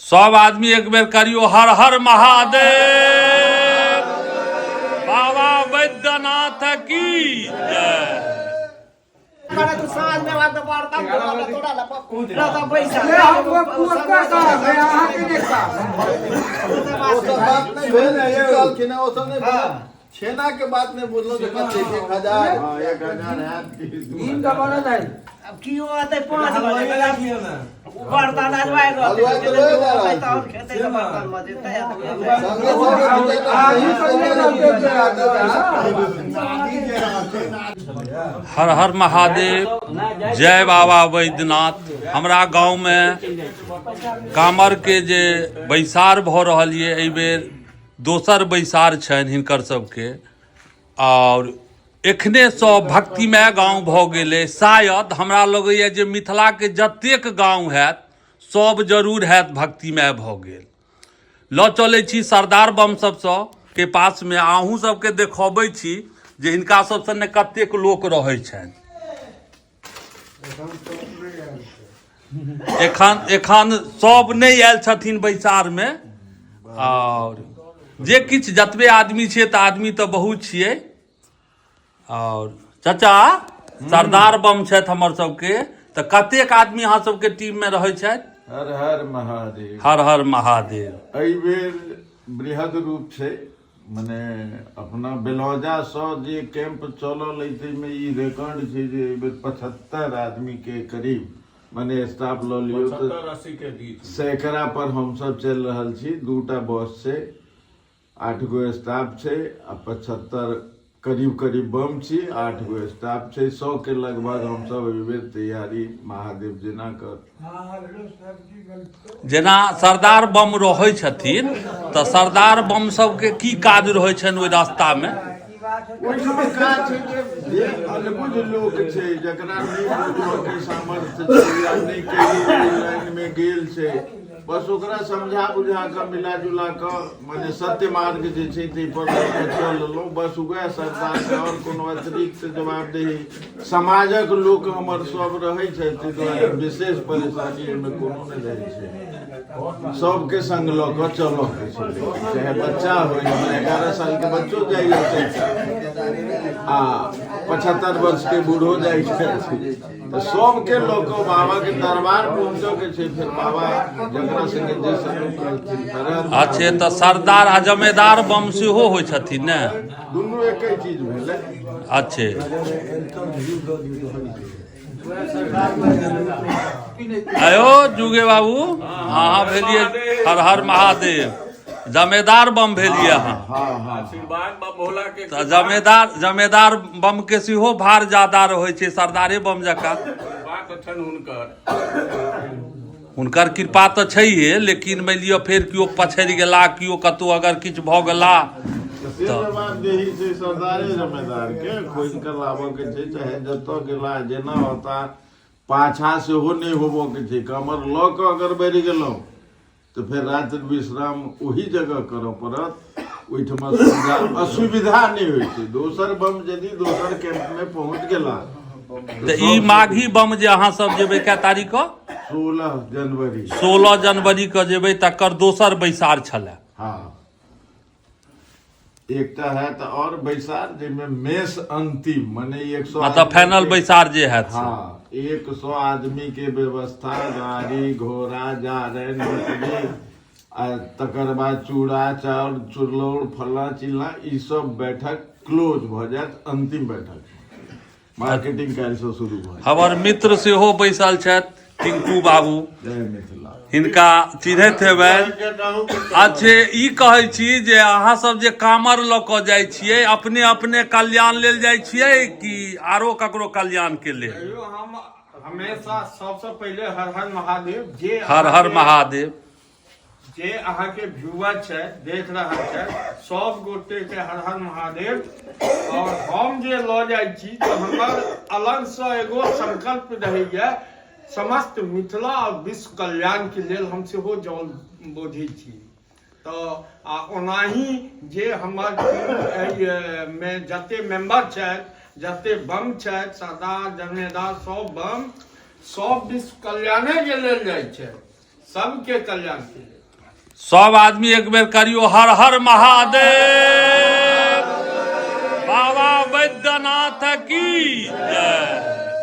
सब आदमी एक बेर करियो हर हर महादेव, बाबा वैद्यनाथ की जय। छेना के बात नहीं बोललो जे कते 1000 हां 1000 हैत कि दिन का बड़ा नहीं। अब कियो अतै 5 बजे बर्तन अजवाइ हलवाइ तऽ लए जा रहल छै। खेतै तऽ बर्तन मजेतै। संगे संगे आदमी तऽ नहि रहतै जे हर हर महादेव, जय बाबा वैद्यनाथ। हमरा गाँवमे कामरके जे बैसार भऽ रहल यऽ, एहिबेर दोसर बैसार छनि हिनकर सबके आओर एखने सब भक्तिमय गाँव भऽ गेलै। शायद हमरा लगैए जे मिथिलाके जतेक गाँव हैत सब जरूर हैत भक्तिमय भऽ गेल। लऽ चलै छी सरदार बम सबसँ के पासमे, अहूँ सबके देखबै छी जे हिनका सबसँ ने कतेक लोक रहै छनि। एखन एखन सब नहि आयल छथिन बैसारमे, आओर जे किछु जतबे आदमी छियै तऽ आदमी तऽ बहुत छियै। आओर चाचा सरदार बम छथि हमर सबके, तऽ कतेक आदमी अहाँ सबके टीम मे रहै छथि? हर हर महादेव। हर हर महादेव। एहि बेर बृहद रूप छै, मने अपना बेलौजासँ जे कैंप चलल अइ ताहिमे ई रिकॉर्ड छै जे एहि बेर 75 आदमी के करीब, मने स्टाफ लऽ लियौ तऽ 75-80 के बीच सैकड़ा पर हमसभ चलि रहल छी। दूटा बस छै, 8 गो स्टाफ छै आ 75 करीब करीब बम छी, 8 गो स्टाफ छै, 100 के लगभग हमसभ एहि बेर तैयारी महादेव जेना कर। जेना सरदार बम रहै छथिन तऽ सरदार बम सबके की काज रहै छनि ओहि रास्तामे? ओहिठाम काज छै जे जे अनबुझ लोक छै, जकरा नहि बुझऽ के सामर्थ्य छै या नहि कहियो ओहि लाइनमे गेल छै, बस ओकरा समझा बुझा कऽ मिला जुला कऽ मने सत्य मार्ग जे छै ताहि पर लऽ कऽ चललहुँ, बस उएह सरदारके। आओर कोनो अतिरिक्त जवाबदेही समाजक लोक हमर सब रहै छै, ताहि दुआरे विशेष परेशानी एहिमे कोनो नहि रहै छै। सबके संग लऽ कऽ चलऽ के छै, चाहे बच्चा होइ, हमरा 11 साल के बच्चो जाइए आ 75 वर्ष के बूढ़ो जाइ छै, तऽ सबके लऽ कऽ बाबा के दरबार पहुँचऽ के छै। फेर बाबा जकरा संगे जे सलूक करथिन करत। अच्छे, तऽ सरदार आ जमेदार बम सेहो होइ छथिन ने? दुनू एके चीज भेलै। अच्छे। आयो जुगे बाबू, अहाँ भेलिए, हर हर महादेव, जमेदार बम भेलिए अहाँ। हँ। आशीर्वाद बा भोला के। तऽ जमेदार बम के सेहो भार ज्यादा रहै छै सरदारे बम जकाँ। बात छनि हुनकर। हुनकर कृपा तऽ छैहे, लेकिन मानि लिअ फेर केओ पछड़ि गेला, केओ कतहु अगर किछु भऽ गेला तऽ से जवाबदेही छै सरदारे जमेदार के, खोजि कऽ लाबऽ के छै, चाहे जतऽ गेला जेना होता, पाछा सेहो नहि होबऽ के छै। कमर लऽ कऽ अगर बढ़ि गेलहुँ तऽ फेर रात्रि विश्राम ओही जगह करऽ पड़त। ओहिठमा सुविधा असुविधा नहि होइ छै। दोसर बम यदि दोसर कैंप मे पहुँच गेला। तऽ ई माघी बम जे अहाँ सब जेबै, कै तारीख कऽ? 16 जनवरी। 16 जनवरी के जेबै, तकर दोसर बैसार छलए। हँ, एकटा हैत और बैसार जाहिमे मेष अंतिम, मने 100 मतलब फाइनल बैसार जे हैत से। हँ, 100 आदमी के व्यवस्था, गाड़ी घोड़ा जारनि मछली आ तकर बाद चूड़ा चाउर चुरलौर फल्लाँ चिल्लाँ, ई सब बैठक क्लोज भऽ जायत। अंतिम बैठक मार्केटिंग काल्हिसँ शुरू भऽ जायत। हमर मित्र सेहो बैसल छथि, टिंकू बाबू। जय मिथिला। हिनका चिन्हैत हेबनि। अच्छे, ई कहै छी जे अहाँ सब जे कामर लऽ कऽ जाइ छियै, अपने अपने कल्याण लेल जाइ छियै कि आरो ककरो कल्याण के लेल? कहियो हम हमेशा सबसँ पहिले हर हर महादेव जे हर हर महादेव। जे अहाँके व्यूअर छै, देख रहल छै, सब गोटे के हर हर महादेव। और हम जे लऽ जाइ छी तऽ हमर अलगसँ एगो संकल्प रहैया, समस्त मिथिला और विश्व कल्याण के लेल हम सेहो जल बोझै छी। तऽ आ ओनाही जे हमर टीम एहि मे जते मेंबर छथि, जते बम छथि, सरदार जमेदार सब बम, सब विश्व कल्याणे के लेल जाइ छै, सबके कल्याण के लेल। सब आदमी एक बेर करियो हर हर महादेव, बाबा बैद्यनाथ की जय।